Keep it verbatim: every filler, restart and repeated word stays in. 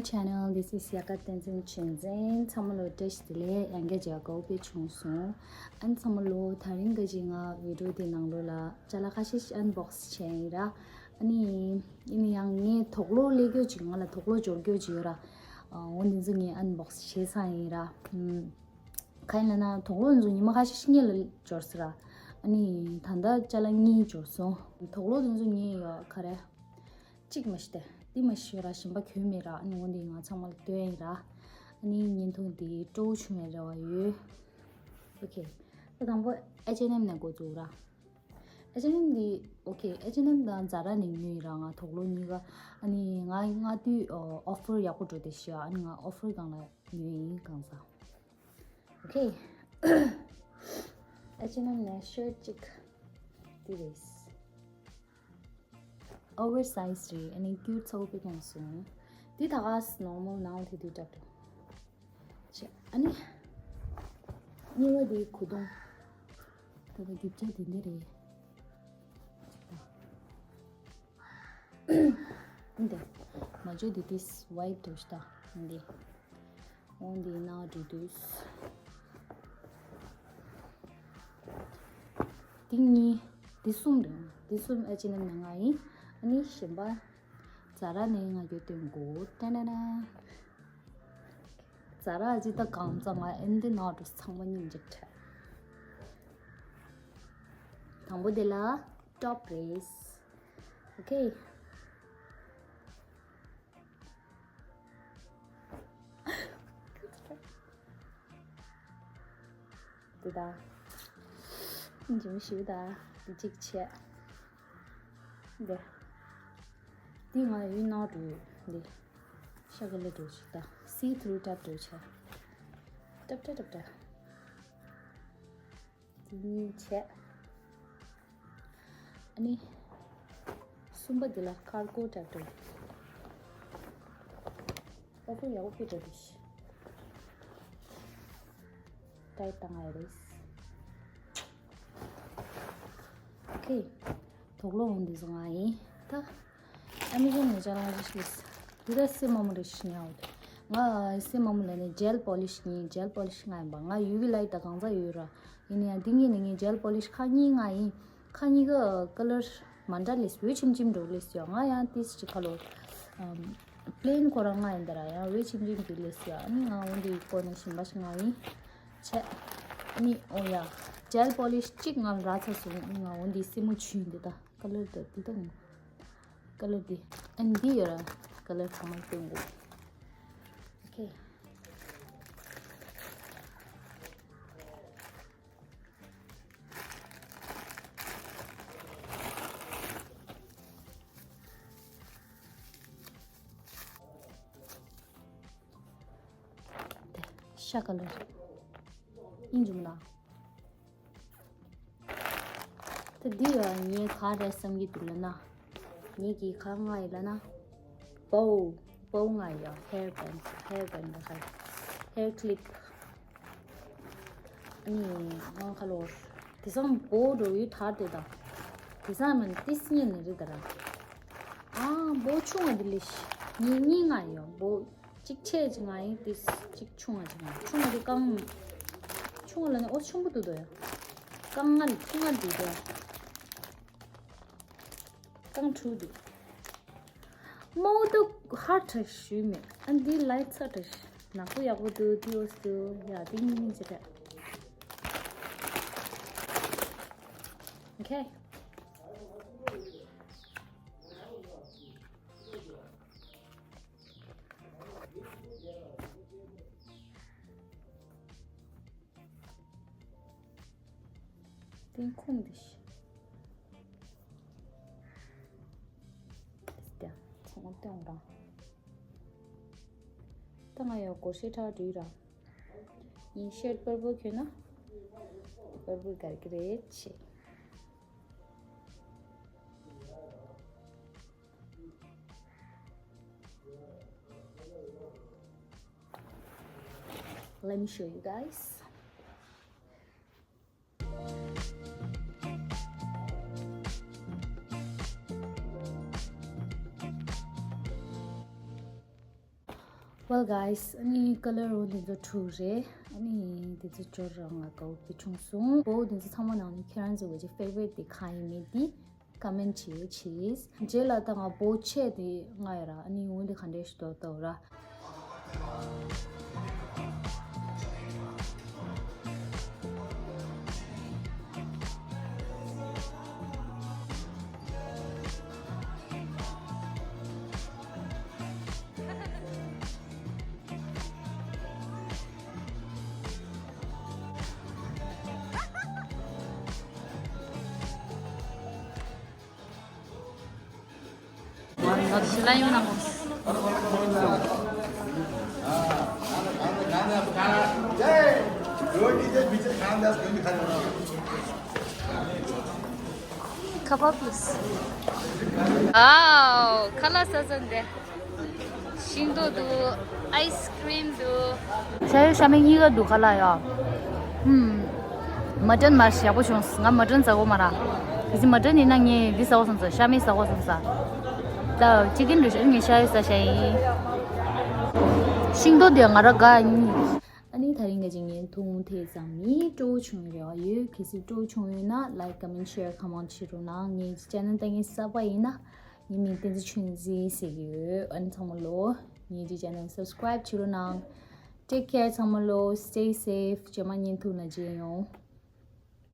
Channel, this is Yaka Tenzin Chinzen. ཚང་མ་ལོ་བཀྲ་ཤིས་བདེ་ལེགས། ཡང་བསྐྱར་མཇལ་དགོས་པའི་བྱུང་སོང་། ཨན་ཚང་མ་ལོ་དེ་རིང་གི་ང་བི་ཌི་ཡོ་དེ་ནང་ལོ་ལ་ཅ་ལག་ཁ་ཤས་ཤིག་ཨན་བོག་སི་བྱས་ཡིན་ར། ཨ་ནི་ཡིན་ན་ཡང་ངས་དུག་ལོག་ལས་རྒྱུ་ཅིག་ང་ལ་དུག་ལོག་འབྱོར་རྒྱུ་ཅིག་ཡོད་ར། འོ་འདི་ཚོ་ངས་ཨན་བོག་སི་བྱས་ཚར་ཡིན་ར། ཨམ། ག་ཡིན་ལབ་ན་དུག་ལོག་འདི་ཚོ་ཉི་མ་ཁ་ཤས་ཤིག་སྔོན་ལ་འབྱོར་སོང་ར། ཨ་ནི་ད་ལྟ་ཅ་ལག་གཉིས་འབྱོར་སོང་། དུག་ལོག་འདི་ཚོ་ངས་ཡོད་ག་རེ། གཅིག་མ་ཤི་སྟེ། འདི་མ་ཤི་ར་གཞན་པ་གྱོན་མེད་ར། ཨ་ནི་འོ་འདི་ང་ཚང་མ་ལ་སྟོན་ཡིན་ར། ཨ་ནི་བརྙན་ཐུང་འདི་སྤྲོ་བོ་བྱུང་བའི་རེ་བ་ཡོད། ཨོ་ཁེ། ད་དང་པོ་ཨེཆ་ཨེན་ཨེམ་ནས་འགོ་འཛུགས་ར། ཨེཆ་ཨེན་ཨེམ་འདི་ཨོ་ཁེ། ཨེཆ་ཨེན་ཨེམ་དང་ཛ་ར་ནས་ཉོས་ཡིན་ར། ང་དུག་ལོག་གཉིས་ཀ། ཨ་ནི་ང་སྔ་དུས་ཨོ་ཨོ་ཕར་ཡག་པོ་འགྲོ་དེ་ཤི་ཨ་ནི་ང་ཨོ་ཕར་སྒང་ལ་ཉོས་ཡིན་གང་ཟག་ཨོ་ཁེ། ཨེཆ་ཨེན་ཨེམ་ནས་ཤར་ཊི་གཅིག་འདི་རེད། ཨོ་ཝར་སའིཛ་རེད། ཨ་ནི་སྐྱུར་ཚ་པོ་དཔེ་གཏོང་སོང་། འདི་ད་ག་སི་ནོར་མལ་ནང་དེ་དུས་འདྲ་འདྲ། ཅེ་ཨ་ནི་གཉིས་པ་འདི་གོས་ཐུང་། ད་ལྟ་རྒྱུ་ཆ་དེ་འདི་རེད། འདི་མ་བྱོས་འདི་ཏིས་ཝའིབ་དུ་ཤ་ད་འདི། འོ་འདི་ན་འགྲོ་དུས། འདི་གཉིས། འདི་གསུམ་རེད། འདི་གསུམ་ཨེཆ་ཨེན་ཨེམ་ནས་ང་ཡིན། ཨ་ནི་གཞན་པ་ཛ་ར་ནས་ང་གྱོད་སྟོན་དགོས། ཏན་ཏན་ཏན། ཛ་ར་ཨ་ཅི་ད་གང་ཙམ་ང་ཨེ་འདི་ན་འགྲོ་ཚང་མ་སྙིང་རྗེ་ཁྲལ། དང་པོ་དེ་ལ་ཊོབ་རེད། ཨོ་ཁེ། འདི་ད། འཇིམ་ཞིག་ད། འདི་གཅིག་བྱས། འདི། འདི་ང་ཡུལ་ནང་རུ་འདི། ཤ་གི་ལི་འགྲོ་ཞིག་ད། སི་ཐུ་རུ་ཊབ་འགྲོ་བྱས། ཊབ་ཊབ་ཊབ་ཊབ། འདི་གཉིས་བྱས། ཨ་ནི། གསུམ་པ་འདི་ལ་ཀར་གོ་ཊབ་འགྲོ། ཀར་གོ་ཡག་པོ་ཕུད་འགྲོ་དུས། ཊའིཊ་བཏང་ཡ་རེད། ཨོ་ཁེ། དུག་ལོག་འོང་འདི་བཟོ་ང་ཡིན། ད། ཨ་མི་ཟོན་ནས་ཅ་ལག་རེ་ཞིག་ལས། འདི་ད་སེ་མ་མོ་རེ་ཞིག་ཉོས་འདུག་ང་སེ་མ་མོ་ལ་ནས་ཇེལ་པོ་ལིཤ་ཉོས། ཇེལ་པོ་ལིཤ་ང་ཡིན་པ། ང་ཡུ་ཝི་ལའིཊ་ད་གང་ཟག་ཡོད་ར། ཡིན་ན་ཡང་འདི་གཉིས་ནས་ངས་ཇེལ་པོ་ལིཤ་ཁ་གཉིས་ང་ཡིན། ཁ་གཉིས་ཀ་ཀ་ལར་མ་འདྲ་ལས་འོད་ཆེམ་ཆེམ་འགྲོ་ལས་ཡོད། ང་ཡང་ཏིས་ཅིག་ཁ་ལོ། ཨམ། པི་ལེན་ཁོ་རང་ང་ཡིན་ད་ར་ཡང་འོད་ཆེམ་ཆེམ་འགྲོ་ལས་ཡོད། ཨ་ནི་ང་འོན་ཏེ་ཀོ་ནས་ཞིམ་པ་ཞིག་ང་ཡིན། ཆེ། ཨ་ནི་ཨོ་ཡ། ཇེལ་པོ་ལིཤ་གཅིག་ང་རག་ཚར་སོང་། ཨ་ནི་ང་འོན་ཏེ་སེ་མོ་ཆུ་ཡིན་འདི་ད། ཀ་ལར་དེ་འདི་དང་། ཀ་ལར་འདི། ཨ་ནི་འདི་ཡོད་ར། ཀ་ལར་ཚང་མ་སྟོན་དགོས། ཨོ་ཁེ། ཤ་ཀ་ལར། ཨིན་ཇུ་མ་ན། ད་འདི་ཡང་ངས་ག་རེ་བསམ་གྱི་འདུག་ལབ་ན། ངེད་ཀྱིས་ག་མངགས་ཡོད་ལབ་ན། བོ། བོ་མངགས་ཡོད། ཧེར་བེན། ཧེར་བེན་ད་ག་རེ། ཧེར་ཀི་ལིབ། ཨ་ནི་ང་ཁ་ལོར། དེང་སང་བོ་འགྲོ་ཡུལ་དར་དེ་དང་། དེང་སང་མིན་ཏིས་ཉིན་ནི་རེད་ད་ར། ཨ་བོ་ཆུང་བ་འདི་ལས་ཤི། ངེད་གཉིས་མངགས་ཡོད་བོ། གཅིག་ཆེ་གཅིག་ང་ཡིན་ཏིས་གཅིག་ཆུང་བ་གཅིག་ང་། ཆུང་བ་དེ་གང་། ཆུང་བ་ལ་ནི་ཨོ་ཆུང་པོ་འདུག་དོ་ཡ། རྐང་ངར་ཁྱི་ངར་འདུག་དོ་ཡ། རྐང་ཕྲུག་འདུག་མོ་དུ་ཧར་ཁྲ་ཞུས་མེད། ཨ་འདི་ལའི་ཚ་ཁྲ་ཞུ་ནག་པོ་ཡག་པོ་འདུག་ཏི་ཨོ་སི་འདུག་ཡ་ཏིང་ཏིང་ཟེར་ཁྲ། ཨོ་ཁེ། ཏིང་ཁུང་འདི་ཤི། ཏིས་ཏེ་ཚང་མ་སྟོན་ར། ད་ང་ཡོད་སྒོར་གཞས་ཁྲ་འདྲུས་ར། ཡིན་ཤེར་པར་པོ་ཁྱོད་ན། པར་པོ་གར་གི་རེད་ཆེ། Let me show you guys. Guys, ཨ་ནི་ཀ་ལར་འོ་འདི་ཚོ་དྲུག་རེད། ཨ་ནི་འདི་ཚོ་སྦྱོར་རང་ལ་དགའ་བོ་དེ་བྱུང་སོང་། འོ་འདི་ཚོ་ཚང་མ་ནང་ནས་ཁྱེད་རང་ཚོ་གི་ཕེ་ཝ་རི་ཊི་དེ་གང་ཡིན་མིན་དེ་ཀོ་མེན་ཊི་བྱེད་ཅིག་རྗེས་ལ་ད་ང་འོ་ཆེ་དེ་ང་ཡ་ར། ཨ་ནི་འོ་འདི་ག་འདྲས་ཞིག་འདུག་ལྟ་བ་ར། ཁ་པར་པི་ལི་སི། ཨའོ། ཁ་ལག་ཟ་ཟ་འདི། ཤིང་ཏོག་འདུག་ཨའི་སི་ཀྲིམ་འདུག་ཤ་ཡོད་ཤ་མེད་གཉིས་ཀ་འདུག་ཁ་ལག་ཡ། ཧུམ། མ་ཊན་མར་ཡག་པོ་བྱུང་། ང་མ་ཊན་ཟ་གོ་མ་ར། གལ་སྲིད་མ་ཊན་ཡིན་ན་ངས་འདི་ཟ་གོ་སོང་ཟེར། ཤ་མེད་ཟ་གོ་སོང་ཟེར། ད་ཅི་ཀིན་རེ་ཤ་ངས་ཤ་ཡོད་ཟ་ཤ་ཡིན། ཤིང་ཏོག་འདི་ང་ར་དགའ་ཡིན། ཨ་ནི་ད་རིང་གི་ཅིག་བརྙན་ཐུང་དེ་ཙམ་ཡིན། སྤྲོ་བོ་བྱུང་ཡོད་རེད་བ། ཡོད། གལ་སྲིད་སྤྲོ་བོ་བྱུང་ཡོད་ན་ལའིཀ་ཀོ་མེན་ཊི་ཤེར་གང་མང་བྱེད་རོགས་གནང་། ངའི་ཅེ་ནལ་ད་ངའི་གསར་པ་ཡིན་ན། ངའི་མིང་བསྟན་འཛིན་ཆོས་འཛིན་ཟེར་གྱི་ཡོད། ཨ་ནི་ཚང་མ་ལོ་ངའི་ཅེ་ནལ་སབ་སི་ཀ་རའིབ་བྱེད་རོགས་གནང་། Take care ཚང་མ་ལོ། Stay safe. རྗེས་མ་བརྙན་ཐུང་ལ་མཇལ་ཡོང་།